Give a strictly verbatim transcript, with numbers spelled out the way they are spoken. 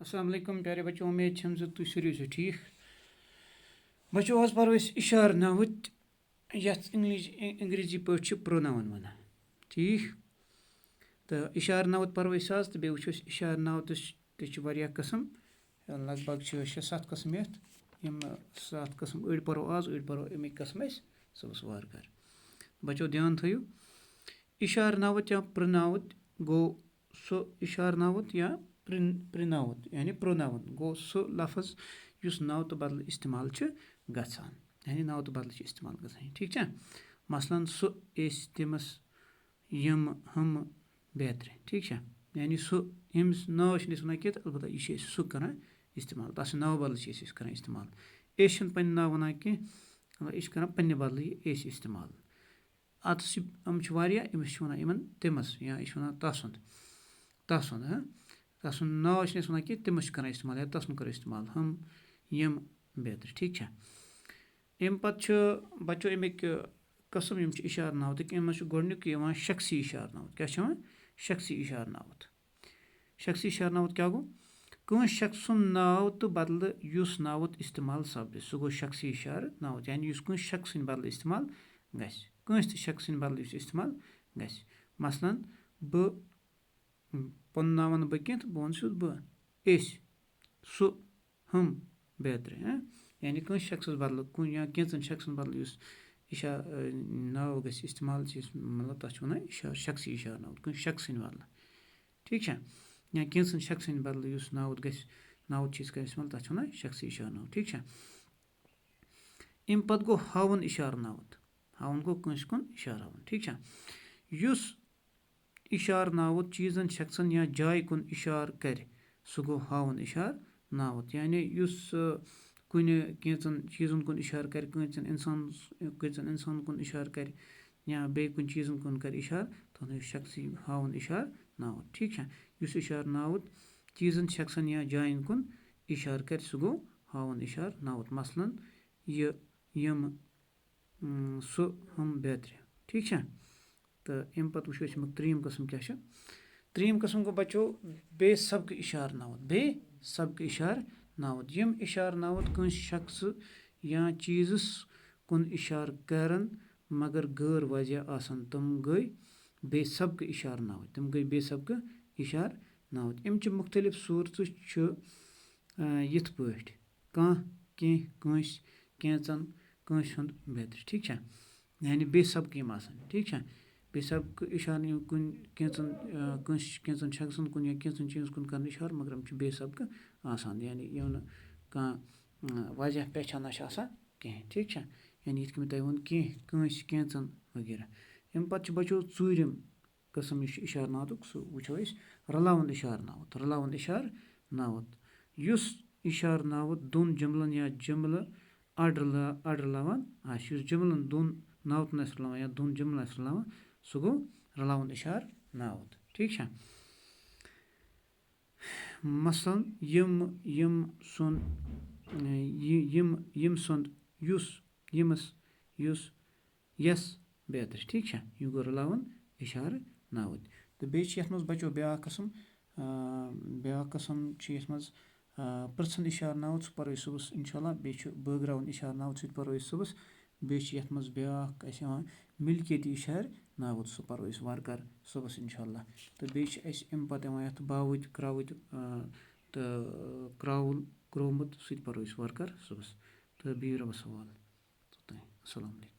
السلام علیکم پیارے بچو، امید چھم زِ تُہۍ سٲری ٲسِو ٹھیٖک۔ بچو، آز پرو أسۍ اشارٕ ناوٕتۍ، یتھ انگلش انگریزی پٲٹھۍ چھِ پروناون ونان، ٹھیٖک؟ تہٕ اشارٕ ناوٕتۍ پرو أسۍ آز، تہٕ بیٚیہِ وٕچھو أسۍ اشارٕ ناوتس تہِ چھِ واریاہ قٕسم، لگ بگ چھِ شےٚ ستھ قٕسم یتھ۔ یِم ستھ قٕسم أڑۍ پرو آز، أڑۍ پرو اَمِکۍ قٕسم أسۍ صُبحس وارٕ کارٕ۔ بچو، دھیان تھٲیِو، اشارٕ ناوُت یا پرناوُت گوٚو سُہ اشارٕ ناوُت یا پرن پرناوُت، یعنی پروناوُن گوٚو سُہ لفظ یُس ناوتہٕ بدلہٕ استعمال چھُ گژھان، یعنی ناوتہٕ بدلہٕ چھُ استعمال گژھان، ٹھیٖک چھا؟ مثلاً، سُہ، أسۍ، تٔمِس، یِم، ہُم، بیترِ، ٹھیٖک چھا؟ یعنی سُہ، ییٚمِس ناو چھِنہٕ أسۍ وَنان کینٛہہ، تہٕ البتہ یہِ چھِ أسۍ سُہ کَران استعمال، تَتھ چھِ ناو بدلہٕ چھِ أسۍ أسۍ کَران استعمال۔ أسۍ چھِنہٕ پنٛنہِ ناو وَنان کینٛہہ، مطلب، أسۍ چھِ کَران پنٛنہِ بدلہٕ یہِ أسۍ استعمال۔ اَتَس چھِ، یِم چھِ واریاہ، أمِس چھِ وَنان یِمَن تٔمِس، یا أسۍ چھِ وَنان تَسُنٛد، تَسُنٛد، ہاں؟ تَسُنٛد ناو چھِنہٕ أسۍ وَنان کینٛہہ، تٔمِس چھِ کَران استعمال، یا تَسُنٛد کَرو استعمال، ہُم، یِم، بیترِ، ٹھیٖک چھا؟ اَمہِ پَتہٕ چھُ، بَچو، اَمِکۍ قٕسم یِم چھِ اِشارٕ ناوتٕکۍ، یِمن منٛز چھُ گۄڈٕنیُک یِوان شخصی اِشارٕ ناوُت۔ کیٛاہ چھُ یِوان؟ شخصی اِشارٕ ناوُت۔ شخصی اِشارٕ ناوُت کیٛاہ گوٚو؟ کٲنٛسہِ شخص سُنٛد ناو تہٕ بدلہٕ یُس ناوُت استعمال سپدِ، سُہ گوٚو شخصی اِشارٕ ناوُت، یعنی یُس کٲنٛسہِ شخص سٕنٛدِ بدلہٕ استعمال گژھِ، کٲنٛسہِ تہِ شخص سٕنٛدِ بدلہٕ یُس استعمال گژھِ۔ مثلاً، بہٕ، پنُن ناو وَنہٕ بہٕ کینٛہہ تہٕ بہٕ وَنہٕ سیوٚد بہٕ، أسۍ، سُہ، ہُم، بیترِ، ہاں؟ یعنی کٲنٛسہِ شخصس بدلہٕ کُنہِ یا کینٛژن شخصن بدلہٕ یُس اِشا-، اَ، ناو گژھِ استعمال، چھِ أسۍ، مطلب، تَتھ چھِ وَنان اِشارٕ، شخصی اِشارٕ ناوُت، کٲنٛسہِ شخص سٕنٛدِ بدلہٕ، ٹھیٖک چھا؟ یا کینٛژن شخصن بدلہٕ یُس ناوُت گژھِ، ناوُت چھِ أسۍ کَران استعمال، تَتھ چھِ وَنان شخصی اِشارٕ ناوُت، ٹھیٖک چھا؟ اَمہِ پتہٕ گوٚو ہاوُن اِشارٕ ناوُت۔ ہاوُن گوٚو کٲنٛسہِ کُن اِشارٕ ہاوُن، ٹھیٖک چھا؟ یُس اِشارٕ ناوُت چیٖزن، شخصن یا جایہِ کُن اِشارٕ کرِ، سُہ گوٚو ہاوُن اِشارٕ ناوُت۔ یعنی یُس، آ، کُنہِ کینٛژن چیٖزن کُن اِشارٕ کرِ، کٲنٛسہِ اِنسان، کٲنٛسہِ اِنسان کُن اِشارٕ کرِ، یا بیٚیہِ کُنہِ چیٖزن کُن کرِ اِشارٕ، تَتھ چھُ شخصی ہاوُن اِشارٕ ناوُت، ٹھیٖک چھا؟ یُس اِشارٕ ناوُت چیٖزن، شخصن یا جاین کُن اِشارٕ کرِ، سُہ گوٚو ہاوُن اِشارٕ ناوُت۔ مثلاً، یہِ، یِم، اۭں، سُہ، ہُم، بیترِ۔ ٹھیٖک چھا؟ تہٕ اَمہِ پَتہٕ وٕچھو أسۍ اَمیُک ترٛیٚیِم قٕسٕم کیٛاہ چھُ۔ ترٛیٚیِم قٕسٕم گوٚو، بَچو، بے سبقہٕ اِشارٕ ناوُت۔ بے سبقہٕ اِشارٕ ناوُت۔ یِم اِشارٕ ناوُت کٲنٛسہِ شخصہٕ یا چیٖزَس کُن اِشارٕ کَرَن، مگر غٲر واضح آسَن، تِم گٔے بے سبقہٕ اِشارٕ ناوٕتۍ۔ تِم گٔے بے سبقہٕ اِشارٕ ناوٕتۍ۔ اَمہِ چہِ مُختٔلِف صوٗرژٕ چھِ، آ، یِتھ پٲٹھۍ: کانٛہہ، کینٛہہ، کٲنٛسہِ، کینٛژَن، کٲنٛسہِ ہُنٛد، بیترِ۔ ٹھیٖک چھا؟ یعنی بے سبقہٕ یِم آسان، ٹھیٖک چھا؟ بے سبقہٕ اِشارٕ یِم کُنہِ کینٛژَن، آ، کٲنٛسہِ کینٛژَن شخصَن کُن یا کینٛژَن چیٖزَن کُن کَرنہٕ اِشارٕ، مگر یِم چھِ بے سبقہٕ آسان، یعنی یِم نہٕ کانٛہہ، آ، واضح پہچانہ چھِ آسان کِہیٖنۍ، ٹھیٖک چھا؟ یعنی یِتھ کٔنۍ مےٚ تۄہہِ ووٚن، کینٛہہ، کٲنٛسہِ، کینٛژَن وغیرہ۔ اَمہِ پَتہٕ چھِ، بَچو، ژوٗرِم قٕسٕم یُس چھُ اِشارٕ ناوتُک، سُہ وٕچھو أسۍ۔ رَلاوُن اِشارٕ ناوُت، رَلاوُن اِشارٕ ناوُت۔ یُس اِشارٕ ناوُت دۄن جُملَن یا جُملہٕ اَڑ رَلا-، اَڑ رَلاوان آسہِ، یُس جُملَن دۄن ناوتَن آسہِ رَلاوان یا دۄن جُملَن آسہِ رَلاوان، سُہ گوٚو رَلاوُن اِشارٕ ناوُت۔ ٹھیٖک چھا؟ مثلاً، یِم، یِم سُنٛد، یہِ، یِم، یِم سُنٛد، یُس، ییٚمِس، یُس، یَس، بیترِ۔ ٹھیٖک چھا؟ یہِ گوٚو رَلاوُن اِشارٕ ناوُت۔ تہٕ بیٚیہِ چھِ یَتھ منٛز، بَچو، بیٛاکھ قٕسٕم، آ، بیٛاکھ قٕسٕم چھُ یَتھ منٛز، آ، پرٛژھُن اِشارٕ ناوُت، سُہ پَرو أسۍ صُبحَس اِنشاء اللہ۔ بیٚیہِ چھُ بٲگراوُن اِشارٕ ناوُت، سُہ تہِ پَرو أسۍ صُبحَس۔ بیٚیہِ چھِ یَتھ منٛز بیٛاکھ اَسہِ یِوان مِلکیتی اِشارٕ ناوُت، سُہ پَرو أسۍ وارٕ کارٕ صُبحَس اِنشاء اللہ۔ تہٕ بیٚیہِ چھِ اَسہِ اَمہِ پَتہٕ یِوان یَتھ باوٕتۍ، کرٛاوٕتۍ، آ، تہٕ کرٛاوُل، کرٛومُت، سُہ تہِ پَرو أسۍ وارٕ کارٕ صُبحَس۔ تہٕ بِہِو رۄبَس حوالہٕ۔ توٚتام۔ السلام علیکم۔